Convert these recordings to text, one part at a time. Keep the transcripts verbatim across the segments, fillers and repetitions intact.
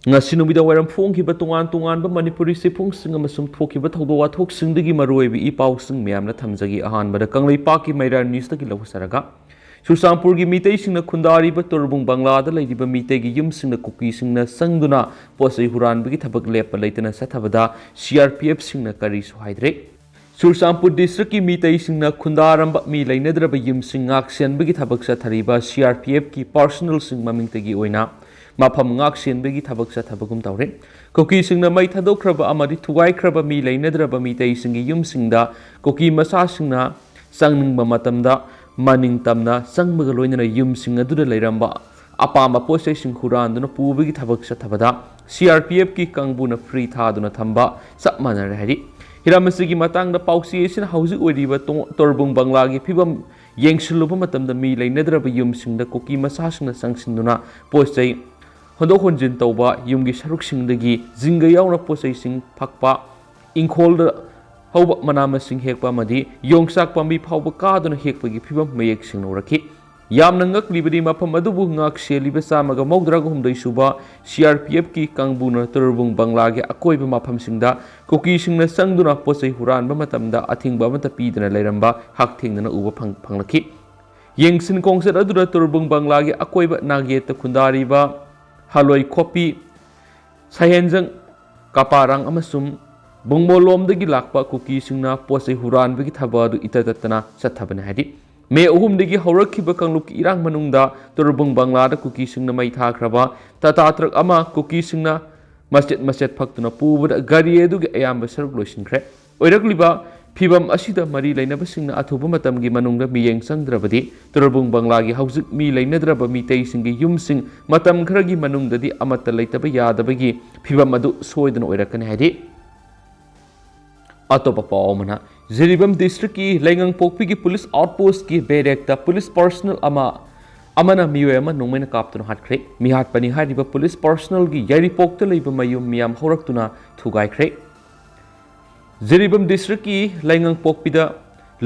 ꯉꯁꯤ ꯅꯨꯃꯤꯗꯥꯡ ꯋꯥꯏꯔꯝ ꯐꯣꯡꯈꯤꯕ ꯇꯣꯉꯥꯟ ꯇꯣꯉꯥꯟꯕ ꯃꯅꯤꯄꯨꯔꯤ ꯆꯦꯐꯣꯡꯁꯤꯡ ꯑꯃꯁꯨꯡ ꯊꯣꯛꯈꯤꯕ ꯊꯧꯗꯣꯛ ꯋꯥꯊꯣꯛꯁꯤꯡꯗꯒꯤ ꯃꯔꯨꯑꯣꯏꯕ ꯏ ꯄꯥꯎꯁꯤꯡ ꯃꯌꯥꯝꯅ ꯊꯝꯖꯒꯦ꯫ ꯑꯍꯥꯟꯕꯗ ꯀꯪꯂꯩꯄꯥꯛꯀꯤ ꯃꯩꯔꯥ ꯅ꯭ꯌꯨꯁꯇꯒꯤ ꯂꯧꯖꯔꯒ, ꯆꯨꯔꯆꯥꯟꯄꯨꯔꯒꯤ ꯃꯤꯇꯩꯁꯤꯡꯅ ꯈꯨꯟꯗꯥꯔꯤꯕ ꯇꯣꯔꯕꯨꯡ ꯕꯪꯂꯥꯗ ꯂꯩꯔꯤꯕ ꯃꯤꯇꯩꯒꯤ ꯌꯨꯝꯁꯤꯡꯗ ꯀꯨꯀꯤꯁꯤꯡꯅ ꯆꯪꯗꯨꯅ ꯄꯣꯠ ꯆꯩ ꯍꯨꯔꯥꯟꯕꯒꯤ ꯊꯕꯛ ꯂꯦꯞꯄ ꯂꯩꯇꯅ ꯆꯠꯊꯕꯗ ꯁꯤ ꯑꯥꯔ ꯄꯤ ꯑꯦꯐꯁꯤꯡꯅ ꯀꯔꯤꯁꯨ ꯍꯥꯏꯗ꯭ꯔꯦ꯫ ꯆꯨꯔꯆꯥꯟꯄꯨꯔ ꯗꯤꯁꯇ꯭ꯔꯤꯛꯀꯤ ꯃꯤꯇꯩꯁꯤꯡꯅ ꯈꯨꯟꯗꯥꯔꯝꯕ ꯃꯤ ꯂꯩꯅꯗ꯭ꯔꯕ ꯌꯨꯝꯁꯤꯡ ꯉꯥꯛꯁꯦꯟꯕꯒꯤ ꯊꯕꯛ ꯆꯠꯊꯔꯤꯕ ꯁꯤ ꯑꯥꯔ ꯄꯤ ꯑꯦꯐꯀꯤ ꯄꯥꯔꯁꯣꯅꯦꯜꯁꯤꯡ ꯃꯃꯤꯡꯇꯒꯤ ꯑꯣꯏꯅ ꯃꯐꯝ ꯉꯥꯛꯁꯦꯟꯕꯒꯤ ꯊꯕꯛ ꯆꯠꯊꯕꯒꯨꯝ ꯇꯧꯔꯦ꯫ ꯀꯨꯀꯤꯁꯤꯡꯅ ꯃꯩ ꯊꯥꯗꯣꯛꯈ꯭ꯔꯕ ꯑꯃꯗꯤ ꯊꯨꯒꯥꯏꯈ꯭ꯔꯕ ꯃꯤ ꯂꯩꯅꯗ꯭ꯔꯕ ꯃꯤꯇꯩꯁꯤꯡꯒꯤ ꯌꯨꯝꯁꯤꯡꯗ ꯀꯨꯀꯤ ꯃꯆꯥꯁꯤꯡꯅ ꯆꯪꯅꯤꯡꯕ ꯃꯇꯝꯗ ꯃꯅꯤꯡ ꯇꯝꯅ ꯆꯪꯕꯒ ꯂꯣꯏꯅꯅ ꯌꯨꯝꯁꯤꯡ ꯑꯗꯨꯗ ꯂꯩꯔꯝꯕ ꯑꯄꯥꯝꯕ ꯄꯣꯠ ꯆꯩꯁꯤꯡ ꯍꯨꯔꯥꯟꯗꯨꯅ ꯄꯨꯕꯒꯤ ꯊꯕꯛ ꯆꯠꯊꯕꯗ ꯁꯤ ꯑꯥꯔ ꯄꯤ ꯑꯦꯐꯀꯤ ꯀꯥꯡꯕꯨꯅ ꯐ꯭ꯔꯤ ꯊꯥꯗꯨꯅ ꯊꯝꯕ ꯆꯞ ꯃꯥꯟꯅꯔꯦ ꯍꯥꯏꯔꯤ꯫ ꯍꯤꯔꯝ ꯑꯁꯤꯒꯤ ꯃꯇꯥꯡꯗ ꯄꯥꯎꯆꯦ ꯑꯁꯤꯅ ꯍꯧꯖꯤꯛ ꯑꯣꯏꯔꯤꯕ ꯇꯣ-, ꯇꯣꯔꯕꯨꯡ ꯕꯪꯂꯥꯒꯤ ꯐꯤꯕꯝ ꯌꯦꯡꯁꯤꯜꯂꯨꯕ ꯃꯇꯝꯗ ꯃꯤ ꯂꯩꯅꯗ꯭ꯔꯕ ꯌꯨꯝꯁꯤꯡꯗ ꯀꯨꯀꯤ ꯃꯆꯥꯁꯤꯡꯅ ꯆꯪꯁꯤꯟꯗꯨꯅ ꯄꯣꯠ ꯆꯩ ꯍꯣꯟꯗꯣꯛ ꯍꯣꯟꯖꯤꯟ ꯇꯧꯕ, ꯌꯨꯝꯒꯤ ꯁꯔꯨꯛꯁꯤꯡꯗꯒꯤ ꯖꯤꯡꯒ ꯌꯥꯎꯅ ꯄꯣꯠ ꯆꯩꯁꯤꯡ ꯐꯛꯄ, ꯏꯪꯈꯣꯜꯗ ꯍꯧꯕ ꯃꯅꯥ ꯃꯁꯤꯡ ꯍꯦꯛꯄ ꯑꯃꯗꯤ ꯌꯣꯡꯆꯥꯛ ꯄꯥꯝꯕꯤ ꯐꯥꯎꯕ ꯀꯥꯗꯨꯅ ꯍꯦꯛꯄꯒꯤ ꯐꯤꯕꯝ ꯃꯌꯦꯛ ꯁꯦꯡꯅ ꯎꯔꯛꯈꯤ꯫ ꯌꯥꯝꯅ ꯉꯛꯂꯤꯕꯗꯤ ꯃꯐꯝ ꯑꯗꯨꯕꯨ ꯉꯥꯛ ꯁꯦꯜꯂꯤꯕ ꯆꯥꯝꯃꯒ ꯃꯧꯗ꯭ꯔꯥꯒ ꯍꯨꯝꯗꯣꯏ ꯁꯨꯕ ꯁꯤ ꯑꯥꯔ ꯄꯤ ꯑꯦꯐꯀꯤ ꯀꯥꯡꯕꯨꯅ ꯇꯣꯔꯕꯨꯡ ꯕꯪꯂꯥꯒꯤ ꯑꯀꯣꯏꯕ ꯃꯐꯝꯁꯤꯡꯗ ꯀꯨꯀꯤꯁꯤꯡꯅ ꯆꯪꯗꯨꯅ ꯄꯣꯠ ꯆꯩ ꯍꯨꯔꯥꯟꯕ ꯃꯇꯝꯗ ꯑꯊꯤꯡꯕ ꯑꯃꯠꯇ ꯄꯤꯗꯅ ꯂꯩꯔꯝꯕ ꯍꯛꯊꯦꯡꯅꯅ ꯎꯕ ꯐꯪ-, ꯐꯪꯂꯛꯈꯤ꯫ ꯌꯦꯡꯁꯤꯟ ꯈꯣꯡꯆꯠ ꯑꯗꯨꯗ ꯇꯣꯔꯕꯨꯡ ꯕꯪꯂꯥꯒꯤ ꯑꯀꯣꯏꯕ ꯅꯥꯛꯌꯦꯠꯇ ꯈꯨꯟꯗꯥꯔꯤꯕ ꯍꯥꯂꯣꯏ ꯈꯣꯞꯄꯤ, ꯁꯍꯦꯟꯖꯪ, ꯀꯄꯥꯔꯥꯡ ꯑꯃꯁꯨꯡ ꯕꯨꯡꯃꯣꯂꯣꯝꯗꯒꯤ ꯂꯥꯛꯄ ꯀꯨꯀꯤꯁꯤꯡꯅ ꯄꯣꯠ ꯆꯩ ꯍꯨꯔꯥꯟꯕꯒꯤ ꯊꯕꯛ ꯑꯗꯨ ꯏꯇꯠ ꯇꯠꯇꯅ ꯆꯠꯊꯕꯅꯤ ꯍꯥꯏꯔꯤ꯫ ꯃꯦ ꯑꯍꯨꯝꯗꯒꯤ ꯍꯧꯔꯛꯈꯤꯕ ꯀꯥꯡꯂꯨꯞꯀꯤ ꯏꯔꯥꯡ ꯃꯅꯨꯡꯗ ꯇꯣꯔꯕꯨꯡ ꯕꯪꯂꯥꯗ ꯀꯨꯀꯤꯁꯤꯡꯅ ꯃꯩ ꯊꯥꯈ꯭ꯔꯕ ꯇꯥꯇꯥ ꯇ꯭ꯔꯛ ꯑꯃ ꯀꯨꯀꯤꯁꯤꯡꯅ ꯃꯆꯦꯠ ꯃꯆꯦꯠ ꯐꯛꯇꯨꯅ ꯄꯨꯕꯗ ꯒꯥꯔꯤ ꯑꯗꯨꯒꯤ ꯑꯌꯥꯝꯕ ꯁꯔꯨꯛ ꯂꯣꯏꯁꯤꯟꯈ꯭ꯔꯦ꯫ ꯑꯣꯏꯔꯛꯂꯤꯕ ꯐꯤꯚꯝ ꯑꯁꯤꯗ ꯃꯔꯤ ꯂꯩꯅꯕꯁꯤꯡꯅ ꯑꯊꯨꯕ ꯃꯇꯝꯒꯤ ꯃꯅꯨꯡꯗ ꯃꯤꯠꯌꯦꯡ ꯆꯪꯗ꯭ꯔꯕꯗꯤ ꯇꯣꯔꯕꯨꯡ ꯕꯪꯂꯥꯒꯤ ꯍꯧꯖꯤꯛ ꯃꯤ ꯂꯩꯅꯗ꯭ꯔꯕ ꯃꯤꯇꯩꯁꯤꯡꯒꯤ ꯌꯨꯝꯁꯤꯡ ꯃꯇꯝ ꯈꯔꯒꯤ ꯃꯅꯨꯡꯗꯗꯤ ꯑꯃꯠꯇ ꯂꯩꯇꯕ ꯌꯥꯗꯕꯒꯤ ꯐꯤꯚꯝ ꯑꯗꯨ ꯁꯣꯏꯗꯅ ꯑꯣꯏꯔꯛꯀꯅꯤ ꯍꯥꯏꯔꯤ꯫ ꯑꯇꯣꯞꯄ ꯄꯥꯎ ꯑꯃꯅ, ꯖꯤꯔꯤꯕꯥꯝ ꯗꯤꯁꯇ꯭ꯔꯤꯛꯀꯤ ꯂꯩꯉꯪꯄꯣꯛꯄꯤꯒꯤ ꯄꯨꯂꯤꯁ ꯑꯥꯎꯠꯄꯣꯁꯠꯀꯤ ꯕꯦꯔꯦꯛꯇ ꯄꯨꯂꯤꯁ ꯄꯥꯔꯁꯣꯅꯦꯜ ꯑꯃ, ꯑꯃꯅ ꯃꯤꯑꯣꯏ ꯑꯃ ꯅꯣꯡꯃꯩꯅ ꯀꯥꯞꯇꯨꯅ ꯍꯥꯠꯈ꯭ꯔꯦ꯫ ꯃꯤꯍꯥꯠꯄꯅꯤ ꯍꯥꯏꯔꯤꯕ ꯄꯨꯂꯤꯁ ꯄꯥꯔꯁꯣꯅꯦꯜꯒꯤ ꯌꯥꯏꯔꯤꯄꯣꯛꯇ ꯂꯩꯕ ꯃꯌꯨꯝ ꯃꯤꯌꯥꯝ ꯍꯧꯔꯛꯇꯨꯅ ꯊꯨꯒꯥꯏꯈ꯭ꯔꯦ꯫ ꯖꯤꯔꯤꯕꯥꯝ ꯗꯤꯁꯇ꯭ꯔꯤꯛꯀꯤ ꯂꯩꯉꯪꯄꯣꯛꯄꯤꯗ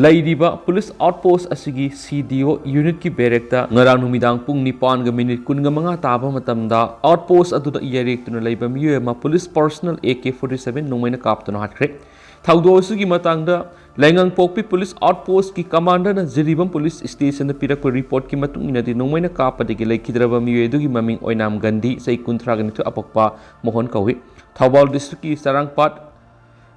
ꯂꯩꯔꯤꯕ ꯄꯨꯂꯤꯁ ꯑꯥꯎꯠꯄꯣꯁ ꯑꯁꯤꯒꯤ ꯁꯤ ꯗꯤ ꯑꯣ ꯌꯨꯅꯤꯠꯀꯤ ꯕꯦꯔꯦꯛꯇ ꯉꯔꯥꯡ ꯅꯨꯃꯤꯗꯥꯡ ꯄꯨꯡ ꯅꯤꯄꯥꯟꯒ ꯃꯤꯅꯤꯠ ꯀꯨꯟꯒ ꯃꯉꯥ ꯇꯥꯕ ꯃꯇꯝꯗ ꯑꯥꯎꯠꯄꯣꯁ ꯑꯗꯨꯗ ꯌꯩꯔꯦꯛꯇꯨꯅ ꯂꯩꯕ ꯃꯤꯑꯣꯏ ꯑꯃ police personnel A K forty seven ꯅꯣꯡꯃꯩꯅ ꯀꯥꯞꯇꯨꯅ ꯍꯥꯠꯈ꯭ꯔꯦ꯫ ꯊꯧꯗꯣꯛ ꯑꯁꯤꯒꯤ ꯃꯇꯥꯡꯗ ꯂꯩꯉꯥꯡꯄꯣꯛꯄꯤ ꯄꯨꯂꯤꯁ ꯑꯥꯎꯠꯄꯣꯁꯀꯤ ꯀꯃꯥꯟꯗꯔꯅ ꯖꯤꯔꯤꯕꯥꯝ ꯄꯨꯂꯤꯁ ꯁ꯭ꯇꯦꯁꯟꯗ ꯄꯤꯔꯛꯄ ꯔꯤꯄꯣꯔꯠꯀꯤ ꯃꯇꯨꯡ ꯏꯟꯅꯗꯤ, ꯅꯣꯡꯃꯩꯅ ꯀꯥꯞꯄꯗꯒꯤ ꯂꯩꯈꯤꯗ꯭ꯔꯕ ꯃꯤꯑꯣꯏ ꯑꯗꯨꯒꯤ ꯃꯃꯤꯡ ꯑꯣꯏꯅꯥꯝ ꯒꯥꯟꯙꯤ, ꯆꯍꯤ ꯀꯨꯟꯊ꯭ꯔꯥꯒ ꯅꯤꯊꯣꯏ, ꯑꯄꯣꯛꯄ ꯃꯣꯍꯟ ꯀꯧꯏ꯫ ꯊꯧꯕꯥꯜ ꯗꯤꯁꯇ꯭ꯔꯤꯛꯀꯤ ꯆꯔꯥꯡꯄꯥꯠ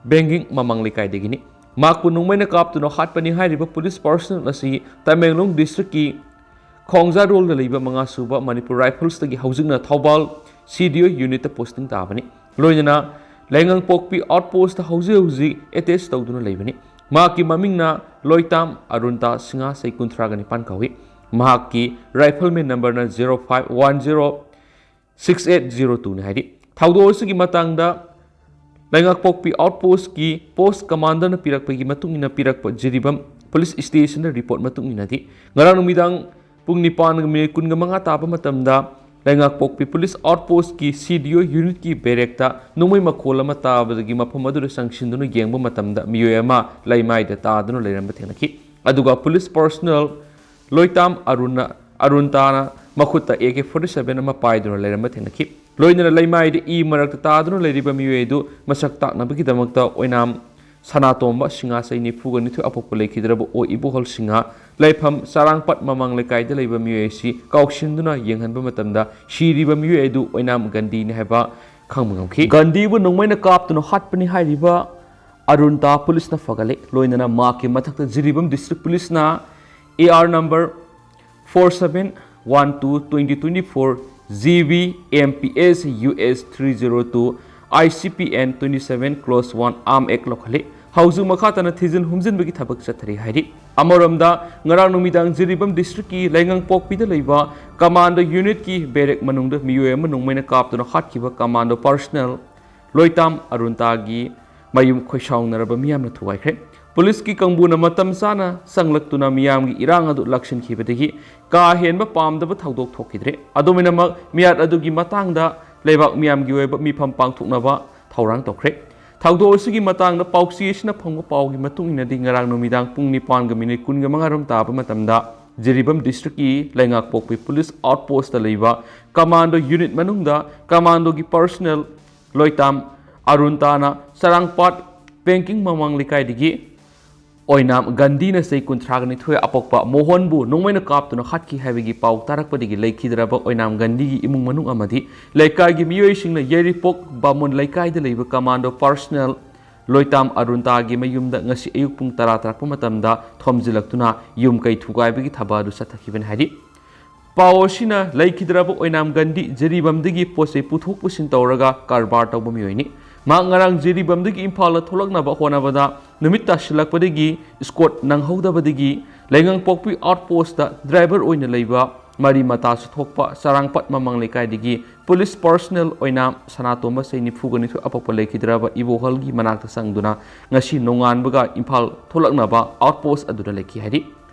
ꯕꯦꯡꯒꯤꯡ ꯃꯃꯥꯡ ꯂꯩꯀꯥꯏꯗꯒꯤꯅꯤ꯫ ꯃꯍꯥꯛꯄꯨ ꯅꯣꯡꯃꯩꯅ ꯀꯥꯞꯇꯨꯅ ꯍꯥꯠꯄꯅꯤ ꯍꯥꯏꯔꯤꯕ ꯄꯨꯂꯤꯁ ꯄꯔꯁꯅꯦꯜ ꯑꯁꯤ ꯇꯃꯦꯡꯂꯣꯡ ꯗꯤꯁꯇ꯭ꯔꯤꯛꯀꯤ ꯈꯣꯡꯖꯥꯔꯣꯜꯗ ꯂꯩꯕ ꯃꯉꯥ ꯁꯨꯕ ꯃꯅꯤꯄꯨꯔ ꯔꯥꯏꯐꯜꯁꯇꯒꯤ ꯍꯧꯖꯤꯛꯅ ꯊꯧꯕꯥꯜ ꯁꯤ ꯗꯤ ꯑꯣ ꯌꯨꯅꯤꯠꯇ ꯄꯣꯁꯇꯤꯡ ꯇꯥꯕꯅꯤ꯫ ꯂꯣꯏꯅꯅ ꯂꯩꯉꯥꯡꯄꯣꯛꯄꯤ ꯑꯥꯎꯠꯄꯣꯁꯇ ꯍꯧꯖꯤꯛ ꯍꯧꯖꯤꯛ ꯑꯦꯇꯦꯆ ꯇꯧꯗꯨꯅ ꯂꯩꯕꯅꯤ꯫ ꯃꯍꯥꯛꯀꯤ ꯃꯃꯤꯡꯅ ꯂꯣꯏꯇꯥꯝ ꯑꯔꯨꯟꯇꯥ ꯁꯤꯡꯍ, ꯆꯍꯤ ꯀꯨꯟꯊ꯭ꯔꯥꯒ ꯅꯤꯄꯥꯟ ꯀꯧꯏ꯫ ꯃꯍꯥꯛꯀꯤ ꯔꯥꯏꯐꯜꯃꯦꯟ ꯅꯝꯕꯔꯅ zero five one zero six eight zero ꯇꯨꯅꯤ ꯍꯥꯏꯔꯤ꯫ ꯊꯧꯗꯣꯛ ꯑꯁꯤꯒꯤ ꯃꯇꯥꯡꯗ ꯂꯩꯉꯥꯛꯄꯣꯛꯄꯤ ꯑꯥꯎꯠꯄꯣꯁꯀꯤ ꯄꯣꯁ ꯀꯃꯥꯟꯗꯔꯅ ꯄꯤꯔꯛꯄꯒꯤ ꯃꯇꯨꯡ ꯏꯟꯅ ꯄꯤꯔꯛꯄ ꯖꯤꯔꯤꯕꯥꯝ ꯄꯨꯂꯤꯁ ꯁ꯭ꯇꯦꯁꯟꯗ ꯔꯤꯄꯣꯔꯠ ꯃꯇꯨꯡ ꯏꯟꯅꯗꯤ, ꯉꯔꯥꯡ ꯅꯨꯃꯤꯗꯥꯡ ꯄꯨꯡ ꯅꯤꯄꯥꯟꯒ ꯃꯤꯅꯤꯠ ꯀꯨꯟꯒ ꯃꯉꯥ ꯇꯥꯕ ꯃꯇꯝꯗ ꯂꯩꯉꯥꯛꯄꯣꯛꯄꯤ ꯄꯨꯂꯤꯁ ꯑꯥꯎꯠꯄꯣꯁꯀꯤ ꯁꯤ ꯗꯤ ꯑꯣ ꯌꯨꯅꯤꯠꯀꯤ ꯕꯦꯔꯦꯛꯇ ꯅꯣꯡꯃꯩ ꯃꯈꯣꯜ ꯑꯃ ꯇꯥꯕꯗꯒꯤ ꯃꯐꯝ ꯑꯗꯨꯗ ꯆꯪꯁꯤꯟꯗꯨꯅ ꯌꯦꯡꯕ ꯃꯇꯝꯗ ꯃꯤꯑꯣꯏ ꯑꯃ ꯂꯩꯃꯥꯏꯗ ꯇꯥꯗꯨꯅ ꯂꯩꯔꯝꯕ ꯊꯦꯡꯅꯈꯤ꯫ ꯑꯗꯨꯒ ꯄꯨꯂꯤꯁ ꯄꯔꯁꯅꯦꯜ ꯂꯣꯏꯇꯥꯝ ꯑꯔꯨꯟꯅ, ꯑꯔꯨꯟꯇꯥꯅ ꯃꯈꯨꯠꯇ ꯑꯦ ꯀꯦ ꯐꯣꯔꯇꯤ ꯁꯚꯦꯟ ꯑꯃ ꯄꯥꯏꯗꯨꯅ ꯂꯩꯔꯝꯕ ꯊꯦꯡꯅꯈꯤ꯫ ꯂꯣꯏꯅꯅ ꯂꯩꯃꯥꯏꯗ ꯏ ꯃꯔꯛꯇ ꯇꯥꯗꯨꯅ ꯂꯩꯔꯤꯕ ꯃꯤꯑꯣꯏ ꯑꯗꯨ ꯃꯁꯛ ꯇꯥꯛꯅꯕꯒꯤꯗꯃꯛꯇ ꯑꯣꯏꯅꯥꯝ ꯁꯅꯥꯇꯣꯝꯕ ꯁꯤꯡꯍ, ꯆꯍꯤ ꯅꯤꯐꯨꯒ ꯅꯤꯊꯣꯏ, ꯑꯄꯣꯛꯄ ꯂꯩꯈꯤꯗ꯭ꯔꯕ ꯑꯣ ꯏꯕꯣꯍꯜ ꯁꯤꯡꯍ, ꯂꯩꯐꯝ ꯆꯔꯥꯡꯄꯥꯠ ꯃꯃꯥꯡ ꯂꯩꯀꯥꯏꯗ ꯂꯩꯕ ꯃꯤꯑꯣꯏ ꯑꯁꯤ ꯀꯥꯎꯁꯤꯟꯗꯨꯅ ꯌꯦꯡꯍꯟꯕ ꯃꯇꯝꯗ ꯁꯤꯔꯤꯕ ꯃꯤꯑꯣꯏ ꯑꯗꯨ ꯑꯣꯏꯅꯥꯝ ꯒꯥꯟꯙꯤꯅꯤ ꯍꯥꯏꯕ ꯈꯪꯕ ꯉꯝꯈꯤ꯫ ꯒꯥꯟꯙꯤꯕꯨ ꯅꯣꯡꯃꯩꯅ ꯀꯥꯞꯇꯨꯅ ꯍꯥꯠꯄꯅꯤ ꯍꯥꯏꯔꯤꯕ ꯑꯔꯨꯟꯇꯥ ꯄꯨꯂꯤꯁꯅ ꯐꯒꯠꯂꯦ꯫ ꯂꯣꯏꯅꯅ ꯃꯍꯥꯛꯀꯤ ꯃꯊꯛꯇ ꯖꯤꯔꯤꯕꯥꯝ ꯗꯤꯁꯇ꯭ꯔꯤꯛ ꯄꯨꯂꯤꯁꯅ A R number four seven one two twenty twenty four G B M P S U S three zero two I C P N twenty seven clause one arm act ꯂꯧꯈꯠꯂꯤ꯫ ꯍꯧꯖꯤꯛ ꯃꯈꯥ ꯇꯥꯅ ꯊꯤꯖꯤꯟ ꯍꯨꯝꯖꯤꯟꯕꯒꯤ ꯊꯕꯛ ꯆꯠꯊꯔꯤ ꯍꯥꯏꯔꯤ꯫ ꯑꯃꯔꯣꯝꯗ, ꯉꯔꯥꯡ ꯅꯨꯃꯤꯗꯥꯡ ꯖꯤꯔꯤꯕꯥꯝ ꯗꯤꯁꯇ꯭ꯔꯤꯛꯀꯤ ꯂꯩꯉꯥꯡꯄꯣꯛꯄꯤꯗ ꯂꯩꯕ ꯀꯃꯥꯟꯗꯣ ꯌꯨꯅꯤꯠꯀꯤ ꯕꯦꯔꯦꯛ ꯃꯅꯨꯡꯗ ꯃꯤꯑꯣꯏ ꯑꯃ ꯅꯣꯡꯃꯩꯅ ꯀꯥꯞꯇꯨꯅ ꯍꯥꯠꯈꯤꯕ ꯀꯃꯥꯟꯗꯣ ꯄꯔꯁꯅꯦꯜ ꯂꯣꯏꯇꯥꯝ ꯑꯔꯨꯟꯇꯥꯒꯤ ꯃꯌꯨꯝ ꯈꯣꯏꯁꯥꯎꯅꯔꯕ ꯃꯤꯌꯥꯝꯅ ꯊꯨꯒꯥꯏꯈ꯭ꯔꯦ꯫ ꯄꯨꯂꯤꯁꯀꯤ ꯀꯥꯡꯕꯨꯅ ꯃꯇꯝ ꯆꯥꯅ ꯆꯪꯂꯛꯇꯨꯅ ꯃꯤꯌꯥꯝꯒꯤ ꯏꯔꯥꯡ ꯑꯗꯨ ꯂꯥꯛꯁꯤꯟꯈꯤꯕꯗꯒꯤ ꯀꯥ ꯍꯦꯟꯕ ꯄꯥꯝꯗꯕ ꯊꯧꯗꯣꯛ ꯊꯣꯛꯈꯤꯗ꯭ꯔꯦ꯫ ꯑꯗꯨꯝ ꯑꯣꯏꯅꯃꯛ, ꯃꯤꯍꯥꯠ ꯑꯗꯨꯒꯤ ꯃꯇꯥꯡꯗ ꯂꯩꯕꯥꯛ ꯃꯤꯌꯥꯝꯒꯤ ꯑꯣꯏꯕ ꯃꯤꯐꯝ ꯄꯥꯡꯊꯣꯛꯅꯕ ꯊꯧꯔꯥꯡ ꯇꯧꯈ꯭ꯔꯦ꯫ ꯊꯧꯗꯣꯛ ꯑꯁꯤꯒꯤ ꯃꯇꯥꯡꯗ ꯄꯥꯎꯆꯦ ꯑꯁꯤꯅ ꯐꯪꯕ ꯄꯥꯎꯒꯤ ꯃꯇꯨꯡ ꯏꯟꯅꯗꯤ, ꯉꯔꯥꯡ ꯅꯨꯃꯤꯗꯥꯡ ꯄꯨꯡ ꯅꯤꯄꯥꯟꯒ ꯃꯤꯅꯤꯠ ꯀꯨꯟꯒ ꯃꯉꯥ ꯔꯣꯝ ꯇꯥꯕ ꯃꯇꯝꯗ ꯖꯤꯔꯤꯕꯥꯝ ꯗꯤꯁꯇ꯭ꯔꯤꯛꯀꯤ ꯂꯩꯉꯥꯛꯄꯣꯛꯄꯤ ꯄꯨꯂꯤꯁ ꯑꯥꯎꯠꯄꯣꯁꯇ ꯂꯩꯕ ꯀꯃꯥꯟꯗꯣ ꯌꯨꯅꯤꯠ ꯃꯅꯨꯡꯗ ꯀꯃꯥꯟꯗꯣꯒꯤ ꯄꯔꯁꯅꯦꯜ ꯂꯣꯏꯇꯥꯝ ꯑꯔꯨꯟ ꯇꯥꯅ ꯆꯔꯥꯡꯄꯥꯠ ꯄꯦꯡꯀꯤꯡ ꯃꯃꯥꯡ ꯂꯩꯀꯥꯏꯗꯒꯤ ꯑꯣꯏꯅꯥꯝ ꯒꯥꯟꯙꯤꯅ ꯆꯍꯤ ꯀꯨꯟꯊ꯭ꯔꯥꯒ ꯅꯤꯊꯣꯏ ꯑꯄꯣꯛꯄ ꯃꯣꯍꯟꯕꯨ ꯅꯣꯡꯃꯩꯅ ꯀꯥꯞꯇꯨꯅ ꯍꯥꯠꯈꯤ ꯍꯥꯏꯕꯒꯤ ꯄꯥꯎ ꯇꯥꯔꯛꯄꯗꯒꯤ ꯂꯩꯈꯤꯗ꯭ꯔꯕ ꯑꯣꯏꯅꯥꯝ ꯒꯥꯟꯙꯤꯒꯤ ꯏꯃꯨꯡ ꯃꯅꯨꯡ ꯑꯃꯗꯤ ꯂꯩꯀꯥꯏꯒꯤ ꯃꯤꯑꯣꯏꯁꯤꯡꯅ ꯌꯥꯏꯔꯤꯄꯣꯛ ꯕꯥꯃꯣꯟ ꯂꯩꯀꯥꯏꯗ ꯂꯩꯕ ꯀꯃꯥꯟꯗꯣ ꯄꯔꯁꯅꯦꯜ ꯂꯣꯏꯇꯥꯝ ꯑꯔꯨꯟ ꯇꯥꯒꯤ ꯃꯌꯨꯝꯗ ꯉꯁꯤ ꯑꯌꯨꯛ ꯄꯨꯡ ꯇꯔꯥ ꯇꯥꯔꯛꯄ ꯃꯇꯝꯗ ꯊꯣꯝꯖꯤꯜꯂꯛꯇꯨꯅ ꯌꯨꯝ ꯀꯩ ꯊꯨꯒꯥꯏꯕꯒꯤ ꯊꯕꯛ ꯑꯗꯨ ꯆꯠꯊꯈꯤꯕꯅꯤ ꯍꯥꯏꯔꯤ꯫ ꯄꯥꯎ ꯑꯁꯤꯅ ꯂꯩꯈꯤꯗ꯭ꯔꯕ ꯑꯣꯏꯅꯥꯝ ꯒꯥꯟꯙꯤ ꯖꯤꯔꯤꯕꯥꯝꯗꯒꯤ ꯄꯣꯠ ꯆꯩ ꯄꯨꯊꯣꯛ ꯄꯨꯁꯤꯟ ꯇꯧꯔꯒ ꯀꯔꯕꯥꯔ ꯇꯧꯕ ꯃꯤꯑꯣꯏꯅꯤ꯫ ꯃꯍꯥꯛ ꯉꯔꯥꯡ ꯖꯤꯔꯤꯕꯥꯝꯗꯒꯤ ꯏꯝꯐꯥꯜꯗ ꯊꯣꯛꯂꯛꯅꯕ ꯍꯣꯠꯅꯕꯗ ꯅꯨꯃꯤꯠ ꯇꯥꯁꯤꯜꯂꯛꯄꯗꯒꯤ ꯏꯁꯀꯣꯔꯠ ꯅꯪꯍꯧꯗꯕꯗꯒꯤ ꯂꯩꯉꯥꯡꯄꯣꯛꯄꯤ ꯑꯥꯎꯠꯄꯣꯁꯇ ꯗ꯭ꯔꯥꯏꯚꯔ ꯑꯣꯏꯅ ꯂꯩꯕ ꯃꯔꯤ ꯃꯇꯥꯁꯨ ꯊꯣꯛꯄ ꯆꯔꯥꯡꯄꯥꯠ ꯃꯃꯥꯡ ꯂꯩꯀꯥꯏꯗꯒꯤ ꯄꯨꯂꯤꯁ ꯄꯔꯁꯅꯦꯜ ꯑꯣꯏꯅꯥꯝ ꯁꯅꯥꯇꯣꯝꯕ ꯆꯍꯤ ꯅꯤꯐꯨꯒ ꯅꯤꯊꯣꯏ ꯑꯄꯣꯛꯄ ꯂꯩꯈꯤꯗ꯭ꯔꯕ ꯏꯕꯣꯍꯜꯒꯤ ꯃꯅꯥꯛꯇ ꯆꯪꯗꯨꯅ ꯉꯁꯤ ꯅꯣꯡꯉꯥꯟꯕꯒ ꯏꯝꯐꯥꯜ ꯊꯣꯛꯂꯛꯅꯕ ꯑꯥꯎꯠꯄꯣꯁ ꯑꯗꯨꯗ ꯂꯩꯈꯤ ꯍꯥꯏꯔꯤ꯫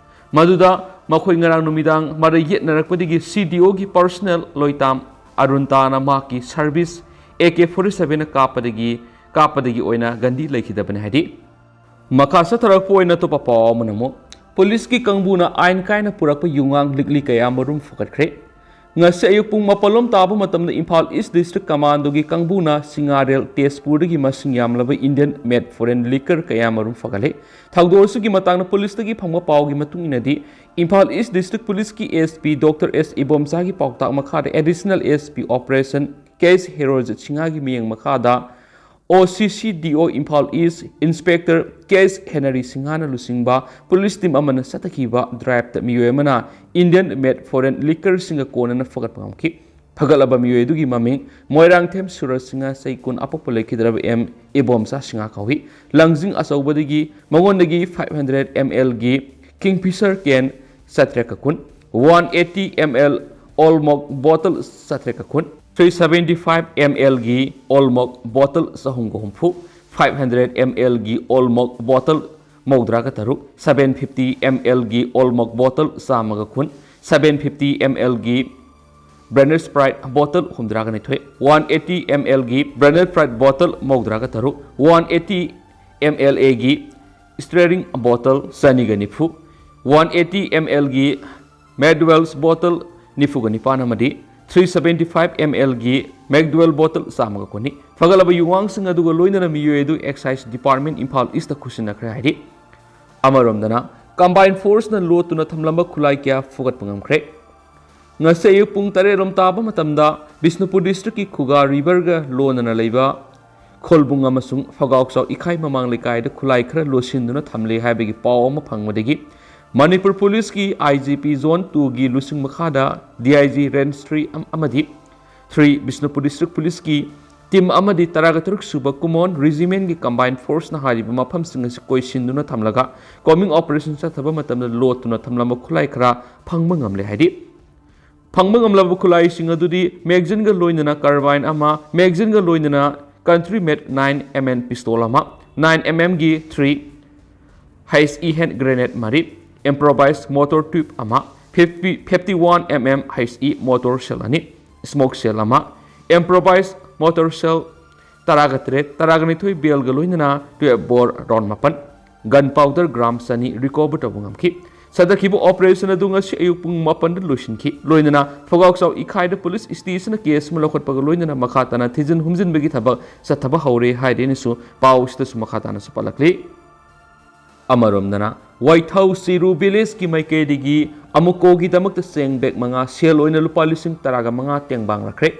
ꯃꯗꯨꯗ ꯃꯈꯣꯏ ꯉꯔꯥꯡ ꯅꯨꯃꯤꯗꯥꯡ ꯃꯔꯩ ꯌꯦꯠꯅꯔꯛꯄꯗꯒꯤ ꯁꯤꯗꯤꯑꯣꯒꯤ ꯄꯔꯁꯅꯦꯜ ꯂꯣꯏꯇꯥꯝ ꯑꯔꯨꯟ ꯇꯥꯅ ꯃꯍꯥꯛꯀꯤ ꯁꯥꯔꯚꯤꯁ ꯑꯦ ꯀꯦ ꯐꯣꯔꯇꯤ ꯁꯚꯦꯟꯅ ꯀꯥꯞꯄꯗꯒꯤ ꯀꯥꯞꯄꯗꯒꯤ ꯑꯣꯏꯅ ꯒꯥꯟꯙꯤ ꯂꯩꯈꯤꯗꯕꯅꯤ ꯍꯥꯏꯔꯤ꯫ ꯃꯈꯥ ꯆꯠꯊꯔꯛꯄ ꯑꯣꯏꯅ ꯑꯇꯣꯞꯄ ꯄꯥꯎ ꯑꯃꯅ ꯑꯃꯨꯛ ꯄꯨꯂꯤꯁꯀꯤ ꯀꯥꯡꯕꯨꯅ ꯑꯥꯏꯟ ꯀꯥꯏꯅ ꯄꯨꯔꯛꯄ ꯌꯨꯉꯥꯡ ꯂꯤꯛꯂꯤ ꯀꯌꯥ ꯃꯔꯨꯝ ꯐꯒꯠꯈ꯭ꯔꯦ꯫ ꯉꯁꯤ ꯑꯌꯨꯛ ꯄꯨꯡ ꯃꯥꯄꯜ ꯂꯣꯝ ꯇꯥꯕ ꯃꯇꯝꯗ ꯏꯝꯐꯥꯜ ꯏꯁ ꯗꯤꯁꯇ꯭ꯔꯤꯛ ꯀꯃꯥꯟꯗꯣꯒꯤ ꯀꯥꯡꯕꯨꯅ ꯁꯤꯡꯉꯥꯔꯦꯜ ꯇꯦꯖꯄꯨꯔꯗꯒꯤ ꯃꯁꯤꯡ ꯌꯥꯝꯂꯕ ꯏꯟꯗꯤꯌꯟ ꯃꯦꯗ ꯐꯣꯔꯦꯟ ꯂꯤꯀꯔ ꯀꯌꯥ ꯃꯔꯨꯝ ꯐꯒꯠꯂꯦ꯫ ꯊꯧꯗꯣꯛ ꯑꯁꯤꯒꯤ ꯃꯇꯥꯡꯗ ꯄꯨꯂꯤꯁꯇꯒꯤ ꯐꯪꯕ ꯄꯥꯎꯒꯤ ꯃꯇꯨꯡ ꯏꯟꯅꯗꯤ, ꯏꯝꯐꯥꯜ ꯏꯁ ꯗꯤꯁꯇ꯭ꯔꯤꯛ ꯄꯨꯂꯤꯁꯀꯤ ꯑꯦꯁ ꯄꯤ ꯗꯣꯛꯇꯔ ꯑꯦꯁ ꯏꯕꯣꯝꯆꯥꯒꯤ ꯄꯥꯎꯇꯥꯛ ꯃꯈꯥꯗ ꯑꯦꯗꯤꯁꯅꯦꯜ ꯑꯦꯁ ꯄꯤ ꯑꯣꯄꯔꯦꯁꯟ ꯀꯦ ꯑꯦꯁ ꯍꯦꯔꯣꯖꯤꯠ ꯁꯤꯡꯍꯒꯤ ꯃꯤꯠꯌꯦꯡ ꯃꯈꯥꯗ ꯑꯣ ꯁꯤ ꯁꯤ ꯗꯤ ꯑꯣ ꯏꯝꯐꯥꯜ ꯏꯁ ꯏꯟꯁꯄꯦꯛꯇꯔ ꯀꯦ ꯑꯦꯁ ꯍꯦꯅꯔꯤ ꯁꯤꯡꯍꯅ ꯂꯨꯆꯤꯡꯕ ꯄꯨꯂꯤꯁ ꯇꯤꯝ ꯑꯃꯅ ꯆꯠꯊꯈꯤꯕ ꯗ꯭ꯔꯥꯏꯚꯇ ꯃꯤꯑꯣꯏ ꯑꯃꯅ ꯏꯟꯗꯤꯌꯟ ꯃꯦꯗ ꯐꯣꯔꯦꯟ ꯂꯤꯀꯔꯁꯤꯡꯒ ꯀꯣꯟꯅꯅ ꯐꯒꯠꯄ ꯉꯝꯈꯤ꯫ ꯐꯒꯠꯂꯕ ꯃꯤꯑꯣꯏ ꯑꯗꯨꯒꯤ ꯃꯃꯤꯡ ꯃꯣꯏꯔꯥꯡꯊꯦꯝ ꯁꯨꯔꯖ ꯁꯤꯡꯍ, ꯆꯍꯤ ꯀꯨꯟ ꯑꯄꯣꯛꯄ, ꯂꯩꯈꯤꯗ꯭ꯔꯕ ꯑꯦꯝ ꯏꯕꯣꯝꯆꯥ ꯁꯤꯡꯍ ꯀꯧꯏ꯫ ꯂꯪꯖꯤꯡ ꯑꯆꯧꯕꯗꯒꯤ ꯃꯉꯣꯟꯗꯒꯤ ꯐꯥꯏꯚ ꯍꯟꯗ꯭ꯔꯦꯠ ꯑꯦꯝ ꯑꯦꯜꯒꯤ ꯀꯤꯡꯐꯤꯁꯔ ꯀꯦꯟ ꯆꯥꯇ꯭ꯔꯦꯠꯀ ꯀꯨꯟ, ꯋꯥꯟ ꯑꯦꯠꯇꯤ ꯑꯦꯝ ꯑꯦꯜ ꯑꯣꯜꯃꯣꯛ ꯕꯣꯇꯜ ꯆꯥꯇ꯭ꯔꯦꯠꯀ ꯀꯨꯟ, ꯊ꯭ꯔꯤ ꯁꯚꯦꯟꯇꯤ ꯐꯥꯏꯚ ꯑꯦꯝ ꯑꯦꯜꯒꯤ ꯑꯣꯜꯃꯣꯛ ꯕꯣꯇꯜ ꯆꯍꯨꯝꯒ ꯍꯨꯝꯐꯨ, ꯐꯥꯏꯚ ꯍꯟꯗ꯭ꯔꯦꯠ ꯑꯦꯝ ꯑꯦꯜꯒꯤ ꯑꯣꯜꯃꯣꯛ ꯕꯣꯇꯜ ꯃꯧꯗ꯭ꯔꯥꯒ ꯇꯔꯨꯛ, ꯁꯚꯦꯟ ꯐꯤꯐꯇꯤ ꯑꯦꯝ ꯑꯦꯜꯒꯤ ꯑꯣꯜꯃꯣꯛ ꯕꯣꯇꯜ ꯆꯥꯝꯃꯒ ꯀꯨꯟ, ꯁꯚꯦꯟ ꯐꯤꯐꯇꯤ ꯑꯦꯝ ꯑꯦꯜꯒꯤ Branded Sprite bottle ꯍꯨꯝꯗ꯭ꯔꯥꯒ ꯅꯤꯊꯣꯏ, one eighty ml ꯒꯤ Branded Sprite bottle ꯃꯧꯗ꯭ꯔꯥꯒ ꯇꯔꯨꯛ, one eighty ml ꯒꯤ Stirring bottle ꯆꯅꯤꯒ ꯅꯤꯐꯨ, one eighty ml ꯒꯤ McDowell's bottle ꯅꯤꯐꯨꯒ ꯅꯤꯄꯥꯟ ꯑꯃꯗꯤ three seventy five ml ꯒꯤ McDowell bottle ꯆꯥꯝꯃꯒ ꯀꯨꯟꯅꯤ꯫ ꯐꯒꯠꯂꯕ ꯌꯨꯋꯥꯡꯁꯤꯡ ꯑꯗꯨꯒ ꯂꯣꯏꯅꯅ ꯃꯤꯑꯣꯏ ꯑꯗꯨ Excise Department ꯏꯝꯐꯥꯜ ꯏꯁꯇ ꯈꯨꯠꯁꯤꯟꯅꯈ꯭ꯔꯦ ꯍꯥꯏꯔꯤ꯫ ꯑꯃꯔꯣꯝꯗꯅ, Combined Force ꯅ ꯂꯣꯠꯇꯨꯅ ꯊꯝꯂꯝꯕ ꯈꯨꯠꯂꯥꯏ ꯀꯌꯥ ꯐꯨꯒꯠꯄ ꯉꯝꯈ꯭ꯔꯦ꯫ ꯉꯁꯤ ꯑꯌꯨꯛ ꯄꯨꯡ ꯇꯔꯦꯠ ꯔꯣꯝ ꯇꯥꯕ ꯃꯇꯝꯗ ꯕꯤꯁꯅꯨꯄꯨꯔ district ꯀꯤ ꯈꯨꯒꯥ river ꯒ ꯂꯣꯟꯅꯅ ꯂꯩꯕ ꯈꯣꯜꯕꯨꯡ ꯑꯃꯁꯨꯡ ꯐꯒꯥꯎꯆꯥꯎ ꯏꯈꯥꯏ ꯃꯃꯥꯡ ꯂꯩꯀꯥꯏꯗ ꯈꯨꯠꯂꯥꯏ ꯈꯔ ꯂꯣꯠꯁꯤꯟꯗꯨꯅ ꯊꯝꯂꯦ ꯍꯥꯏꯕꯒꯤ ꯄꯥꯎ ꯑꯃ ꯐꯪꯕꯗꯒꯤ ꯃꯅꯤꯄꯨꯔ ꯄꯨꯂꯤꯁꯀꯤ I G P Zone two ꯒꯤ ꯂꯨꯆꯤꯡ ꯃꯈꯥꯗ D I G Range three ꯑꯃꯗꯤ three ꯕꯤꯁꯅꯨꯄꯨꯔ district ꯄꯨꯂꯤꯁꯀꯤ team ꯑꯃꯗꯤ ꯇꯔꯥꯒ ꯇꯔꯨꯛ ꯁꯨꯕ Kumon Regiment ꯀꯤ Combined Force ꯅ ꯍꯥꯏꯔꯤꯕ ꯃꯐꯝꯁꯤꯡ ꯑꯁꯤ ꯀꯣꯏꯁꯤꯟꯗꯨꯅ ꯊꯝꯂꯒ combing operation ꯆꯠꯊꯕ ꯃꯇꯝꯗ ꯂꯣꯠꯇꯨꯅ ꯊꯝꯂꯝꯕ ꯈꯨꯠꯂꯥꯏ ꯈꯔ ꯐꯪꯕ ꯉꯝꯂꯦ ꯍꯥꯏꯔꯤ꯫ ꯐꯪꯕ ꯉꯝꯂꯕ ꯈꯨꯠꯂꯥꯏꯁꯤꯡ ꯑꯗꯨꯗꯤ magazine ꯒ ꯂꯣꯏꯅꯅ carbine ꯑꯃ, magazine ꯒ ꯂꯣꯏꯅꯅ country made nine M M pistol ꯑꯃ, nine M M ꯒꯤ three H E hand grenade ꯃꯔꯤ, improvised mortar tube ꯑꯃ, fifty, fifty one M M H E mortar shell ꯑꯅꯤ, smoke shell ꯑꯃ, improvised mortar shell ꯇꯔꯥꯒ ꯇꯔꯦꯠ, ꯇꯔꯥꯒ ꯅꯤꯊꯣꯏ bale ꯒ ꯂꯣꯏꯅꯅ twelve bore round ꯃꯥꯄꯟ, gun powder gram ꯆꯅꯤ recover ꯇꯧꯕ ꯉꯝꯈꯤ꯫ ꯁꯟꯗꯛꯈꯤꯕ operation ꯑꯗꯨ ꯉꯁꯤ ꯑꯌꯨꯛ ꯄꯨꯡ ꯃꯥꯄꯟꯗ ꯂꯣꯏꯁꯤꯟꯈꯤ꯫ ꯂꯣꯏꯅꯅ ꯐꯒꯥꯎꯆꯥꯎ ꯏꯈꯥꯏꯗ police station ꯅ case ꯑꯃ ꯂꯧꯈꯠꯄꯒ ꯂꯣꯏꯅꯅ ꯃꯈꯥ ꯇꯥꯅ ꯊꯤꯖꯤꯟ ꯍꯨꯝꯖꯤꯟꯕꯒꯤ ꯊꯕꯛ ꯆꯠꯊꯕ ꯍꯧꯔꯦ ꯍꯥꯏꯔꯦꯅꯁꯨ ꯄꯥꯎ ꯑꯁꯤꯗꯁꯨ ꯃꯈꯥ ꯇꯥꯅꯁꯨ ꯄꯜꯂꯛꯂꯤ꯫ ꯑꯃꯔꯣꯝꯗꯅ, ꯋꯥꯏꯊꯧ ꯆꯤꯔꯨ village ꯀꯤ ꯃꯥꯏꯀꯩꯗꯒꯤ ꯑꯃꯨꯀꯣꯒꯤꯗꯃꯛꯇ ꯆꯦꯡ bag ꯃꯉꯥ, ꯁꯦꯜ ꯑꯣꯏꯅ ꯂꯨꯄꯥ ꯂꯤꯁꯤꯡ ꯇꯔꯥꯒ ꯃꯉꯥ ꯇꯦꯡꯕꯥꯡꯂꯛꯈ꯭ꯔꯦ꯫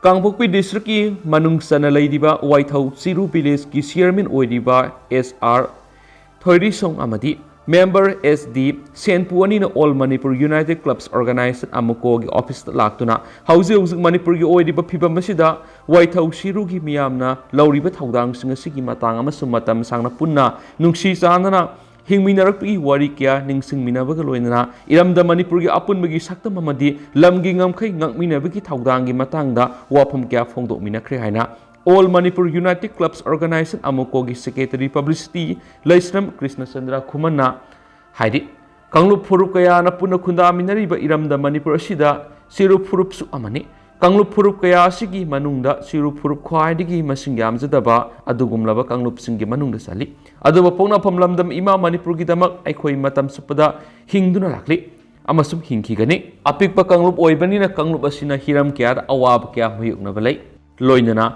ꯀꯥꯡꯄꯣꯛꯄꯤ district ꯀꯤ ꯃꯅꯨꯡ ꯆꯟꯅ ꯂꯩꯔꯤꯕ ꯋꯥꯏꯊꯧ ꯆꯤꯔꯨ village ꯀꯤ chairman ꯑꯣꯏꯔꯤꯕ S R ꯊꯣꯏꯔꯤꯁꯣꯡ ꯑꯃꯗꯤ member S D ꯁꯦꯟꯄꯨ ꯑꯅꯤꯅ All Manipur United Clubs Organization ꯑꯃꯨꯀꯣꯒꯤ office ꯇ ꯂꯥꯛꯇꯨꯅ ꯍꯧꯖꯤꯛ ꯍꯧꯖꯤꯛ ꯃꯅꯤꯄꯨꯔꯒꯤ ꯑꯣꯏꯔꯤꯕ ꯐꯤꯕꯝ ꯑꯁꯤꯗ ꯋꯥꯏꯊꯧ ꯆꯤꯔꯨꯒꯤ ꯃꯤꯌꯥꯝꯅ ꯂꯧꯔꯤꯕ ꯊꯧꯗꯥꯡꯁꯤꯡ ꯑꯁꯤꯒꯤ ꯃꯇꯥꯡ ꯑꯃꯁꯨꯡ ꯃꯇꯝ ꯁꯥꯡꯅ ꯄꯨꯟꯅ ꯅꯨꯡꯁꯤ ꯆꯥꯟꯅꯅ ꯍꯤꯡꯃꯤꯟꯅꯔꯛꯄꯒꯤ ꯋꯥꯔꯤ ꯀꯌꯥ ꯅꯤꯡꯁꯤꯡꯃꯤꯟꯅꯕꯒ ꯂꯣꯏꯅꯅ ꯏꯔꯝꯗꯝ ꯃꯅꯤꯄꯨꯔꯒꯤ ꯑꯄꯨꯟꯕꯒꯤ ꯁꯛꯇꯝ ꯑꯃꯗꯤ ꯂꯝꯒꯤ ꯉꯝꯈꯩ ꯉꯥꯛꯃꯤꯟꯅꯕꯒꯤ ꯊꯧꯗꯥꯡꯒꯤ ꯃꯇꯥꯡꯗ ꯋꯥꯐꯝ ꯀꯌꯥ ꯐꯣꯡꯗꯣꯛꯃꯤꯟꯅꯈ꯭ꯔꯦ ꯍꯥꯏꯅ All Manipur United Clubs Organization ꯑꯃꯨꯀꯣꯒꯤ secretary publicity ꯂꯩꯁ꯭ꯔꯝ ꯀ꯭ꯔꯤꯁꯅꯆꯟꯗ꯭ꯔ ꯈꯨꯃꯟꯅ ꯍꯥꯏꯔꯤ꯫ ꯀꯥꯡꯂꯨꯞ ꯐꯨꯔꯨꯞ ꯀꯌꯥꯅ ꯄꯨꯟꯅ ꯈꯨꯟꯗꯥꯃꯤꯟꯅꯔꯤꯕ ꯏꯔꯝꯗꯝ ꯃꯅꯤꯄꯨꯔ ꯑꯁꯤꯗ ꯆꯤꯔꯨ ꯐꯨꯔꯨꯞꯁꯨ ꯑꯃꯅꯤ꯫ ꯀꯥꯡꯂꯨꯞ ꯐꯨꯔꯨꯞ ꯀꯌꯥ ꯑꯁꯤꯒꯤ ꯃꯅꯨꯡꯗ ꯆꯤꯔꯨ ꯐꯨꯔꯨꯞ ꯈ꯭ꯋꯥꯏꯗꯒꯤ ꯃꯁꯤꯡ ꯌꯥꯝꯖꯗꯕ ꯑꯗꯨꯒꯨꯝꯂꯕ ꯀꯥꯡꯂꯨꯞꯁꯤꯡꯒꯤ ꯃꯅꯨꯡꯗ ꯆꯜꯂꯤ꯫ ꯑꯗꯨꯕꯨ ꯄꯣꯛꯅꯐꯝ ꯂꯝꯗꯝ ꯏꯃꯥ ꯃꯅꯤꯄꯨꯔꯒꯤꯗꯃꯛ ꯑꯩꯈꯣꯏ ꯃꯇꯝ ꯆꯨꯞꯄꯗ ꯍꯤꯡꯗꯨꯅ ꯂꯥꯛꯂꯤ ꯑꯃꯁꯨꯡ ꯍꯤꯡꯈꯤꯒꯅꯤ꯫ ꯑꯄꯤꯛꯄ ꯀꯥꯡꯂꯨꯞ ꯑꯣꯏꯕꯅꯤꯅ ꯀꯥꯡꯂꯨꯞ ꯑꯁꯤꯅ ꯍꯤꯔꯝ ꯀꯌꯥꯗ ꯑꯋꯥꯕ ꯀꯌꯥ ꯃꯥꯌꯣꯛꯅꯕ ꯂꯩ꯫ ꯂꯣꯏꯅꯅ